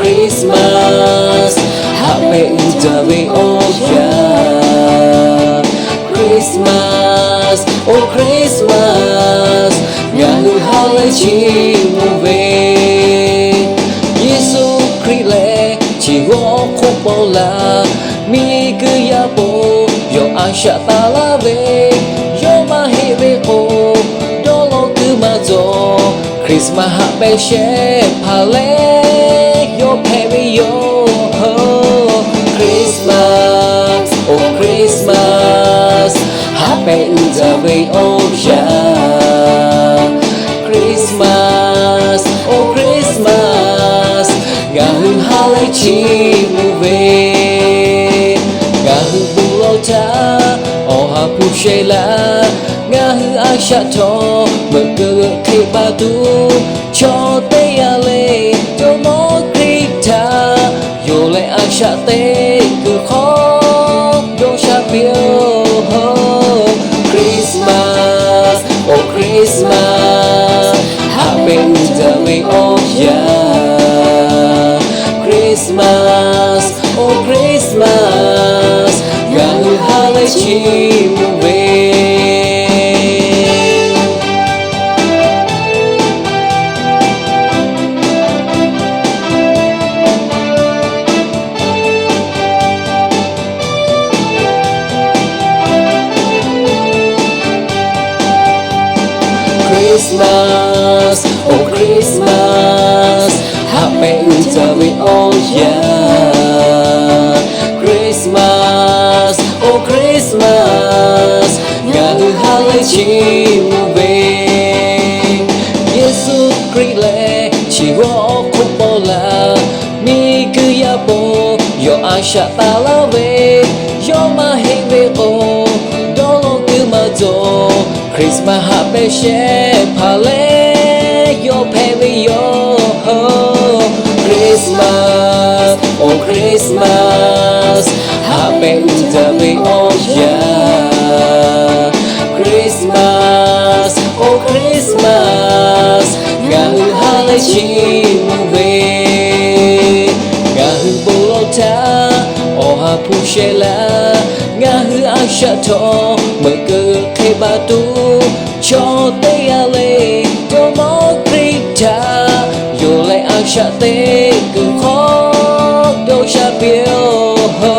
Christmas, haꞈ pehꞈ uiˍ jaˇ ve awˬ yanˇ. Christmas, oh Christmas, ngaˬ hui ha lehˬ chiˇ mvuh ve, Yeˍsuˆ Hkriꞈ lehˬ chi g'awˇ hk'oˆ paw laˇ, miˬguiˬ yaˇ po yawˇ a shaꞈ taˍ laˇ ve, yawˇ maˇ heˆ ve k'o, dawˇ law kuiˬ maˇ cawˬ. Christmas haꞈ pehꞈ shehˍ hpaˍ leh yawˇ hpehꞈ ve yoˬ. Christmas, oh Christmas, haꞈ pehꞈ uiˍ jaˇ ve awˬ yanˇ. Christmas, oh Christmas, ngaˬ hui ha lehˬ chiˇ mvuh ve, ngaˬ hui bon lawˬ htaˇ awˬ ha hpu sheh laˇ. Ngaˬ hui a shaꞈ htawˇ meuꞈ keu g'euꞈ hk'e pa tuˬ, chaw teˇ g'aˇ le jawˇmawˇ Hkriꞈ htaꞈ yonˍ leh a shaꞈ teꞈ kuiˬ hk'aw dawˇ sha piˇ-oˬ. Christmas, oh Christmas, haꞈ pehꞈ uiˍ jaˇ ve awˬ yanˇ. Christmas, oh Christmas, ngaˬ hui ha lehˬ chiˇ mvuh ve. Christmas, oh Christmas, haꞈ pehꞈ uiˍ jaˇ ve awˬ yanˇ. Christmas, oh Christmas, ngaˬ hui ha lehˬ chiˇ mvuh ve, Yeˍsuˆ Hkriꞈ lehˬ chi g'awˇ hk'oˆ paw laˇ, miˬguiˬ yaˇ po yawˇ a shaꞈ taˍ laˇ ve, yawˇ maˇ heˆ ve k'o, dawˇ law kuiˬ maˇ cawˬ. Christmas haꞈ pehꞈ shehˍ hpaˍ leh yawˇ hpehꞈ ve yoˬ. Christmas, oh Christmas, haꞈ pehꞈ uiˍ jaˇ ve awˬ yanˇ. Christmas, oh Christmas, ngaˬ hui ha lehˬ chiˇ mvuh ve, ngaˬ hui bon lawˬ htaˇ awˬ ha hpu sheh laˇ. Ngaˬ hui a shaꞈ htawˇ meuꞈ keu g'euꞈ hk'e pa tuˬ, chaw teˇ g'aˇ le jawˇmawˇ Hkriꞈ htaꞈ yonˍ leh a shaꞈ teꞈ kuiˬ hk'aw dawˇ sha piˇ-oˬ.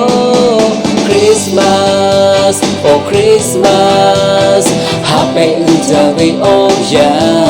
Christmas, oh Christmas, haꞈ pehꞈ uiˍ jaˇ ve awˬ yanˇ.